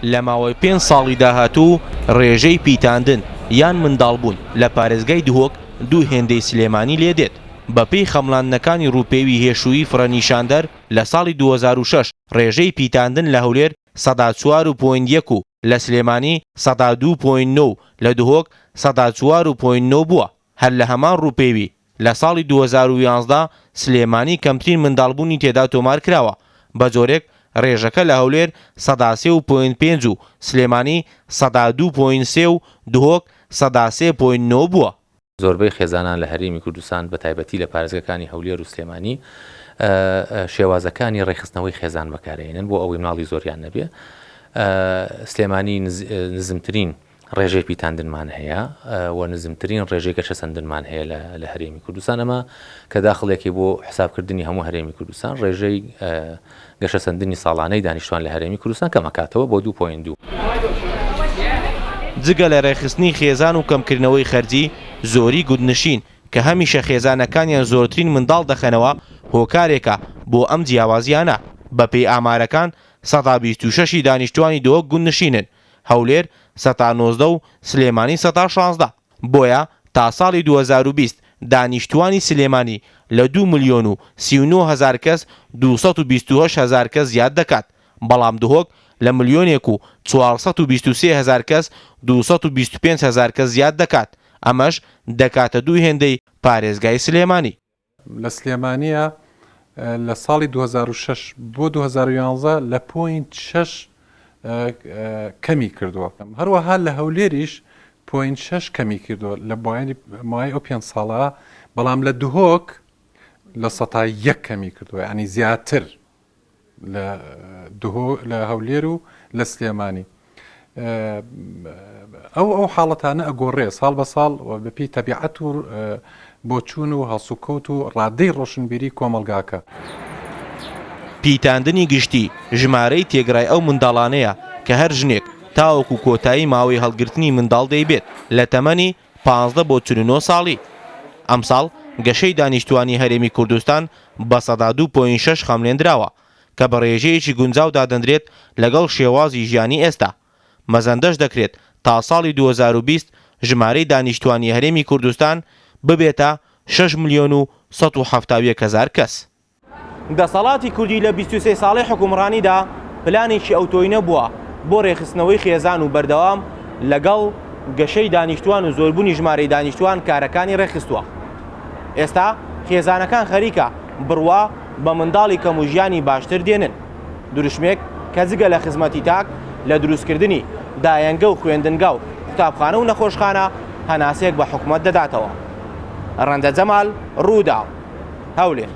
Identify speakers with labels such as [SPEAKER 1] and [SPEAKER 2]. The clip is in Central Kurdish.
[SPEAKER 1] لە ماوەی پێنج ساڵی داهاتوو رێژەی پیتاندن یان منداڵبوون لە پارێزگای دهۆک دوو هێندەی سلێمانی لێدێت. بەپێی خەمڵاندنەکانی رووپێوی هێشوویی فرەنیشاندەر لە ساڵی 2006 رێژەی پیتاندن لە هەولێر سەدا چوار و point یەک و لە سلێمانی سەدا دوو point نۆ و لە دهۆک سەدا چوار و point نۆ بووە. هەر لە هەمان ڕووپێوی، لە ساڵی 2011 سلێمانی کەمترین منداڵبوونی تێدا تۆمارکراوە، بەجۆرێک ڕێژەکە لە هەولێر سەدا سێ و point پێنج و سلێمانی سەدا دوو point سێ و دهۆک سەدا سێ point نۆ بووە.
[SPEAKER 2] زۆربەی خێزانان لە هەرێمی کوردستان بە تایبەتی لە پارێزگاکانی هەولێر و سلێمانی شێوازەکانی ڕێکخستنەوەی خێزان بەکارئێنن بۆ ئەوەی مناڵی زۆریان نەبێ. سلێمانی نزمترین ڕێژەی پیتاندنمان هەیە و نزمترین ڕێژەی گەشەسەندنمان هەیە لە هەرێمی کوردستان ئەمە کە داخڵێکی بۆ حسابکردنی هەموو هەرێمی کوردستان ڕێژەی گەشەسەندنی ساڵانەی دانیشتوان لە هەرێمی کوردستان کەمەکاتەوە بۆ 2.2.
[SPEAKER 1] جگە لە ڕێکخستنی خێزان و کەمکردنەوەی خەرجی زۆری گوندنشین کە هەمیشە خێزانەکانیان زۆرترین منداڵ دەخەنەوە هۆکارێکە بۆ ئەم جیاوازییانە، بەپێی ئامارەکان 26% ی دانیشتوانی دهۆک گوندنشینن، هەولێر 19% و سلێمانی 16%، بۆیە تا ساڵی 2020 دانیشتووانی سلێمانی لە دوو ملیۆن و 39 هەزار کەس 228 هەزار کەس زیاد دەکات، بەڵام دهۆک لە ملیۆنێک و 423 هەزار کەس 225 هەزار کەس زیاد دەکات، ئەمەش دەکاتە دوو هێندەی پارێزگای سلێمانی.
[SPEAKER 3] لە سلێمانییە لە ساڵی 2006 بۆ 2011 لە point شەش کەمی کردووە. هەروەها لە هەولێریش point شەش کەمی کردووە لە ماوەی ئەو پێنج ساڵە، بەڵام لە دهۆک لە سەتا یەک کەمی کردووە، یانی زیاتر لە دهۆ لە هەولێر و لە سلێمانی. ئەو ئەو حاڵەتانە ئەگۆڕێ ساڵ بە ساڵ و بەپێی تەبیعەت و بۆچوون و هەڵسوکەوت و ڕادەی ڕۆشنبیری کۆمەڵگاکە.
[SPEAKER 1] پیتاندنی گشتی ژمارەی تێگرای ئەو منداڵانەیە کە هەر ژنێک تاوەکو کۆتایی ماوەی هەڵگرتنی منداڵ دەیبێت لە تەمەنی 15 بۆ 49 ساڵی. ئەمساڵ گەشەی دانیشتوانی هەرێمی کوردستان بە سەدا دوو point شەش خەملێندراوە، کە بە ڕێژەیەکی گونجاو دادەنرێت لەگەڵ شێوازی ژیانی ئێستا. مەزەندەش دەکرێت تا ساڵی 2020 ژمارەی دانیشتوانی هەرێمی کوردستان ببێتە شەش ملیۆن و 171 هەزار کەس. دەسەڵاتی کوردی لە 23 ساڵەی حوکمڕانیدا پلانێکی ئەوتۆی نەبووە بۆ رێکخستنەوەی خێزان و بەردەوام لەگەڵ گەشەی دانیشتوان و زۆربوونی ژمارەی دانیشتوان کارەکانی رێکخستووە. ئێستا خێزانەکان خەریکە بڕوا بە منداڵی کەم و ژیانی باشتر دێنن. دروشمێک کە جگە لە خزمەتی تاک لە دروستکردنی دایەنگە و خوێندنگا و قوتابخانە و نەخۆشخانە هەناسەیەک بە حکومەت دەداتەوە. رەنجە جەمال، رووداو، هەولێر.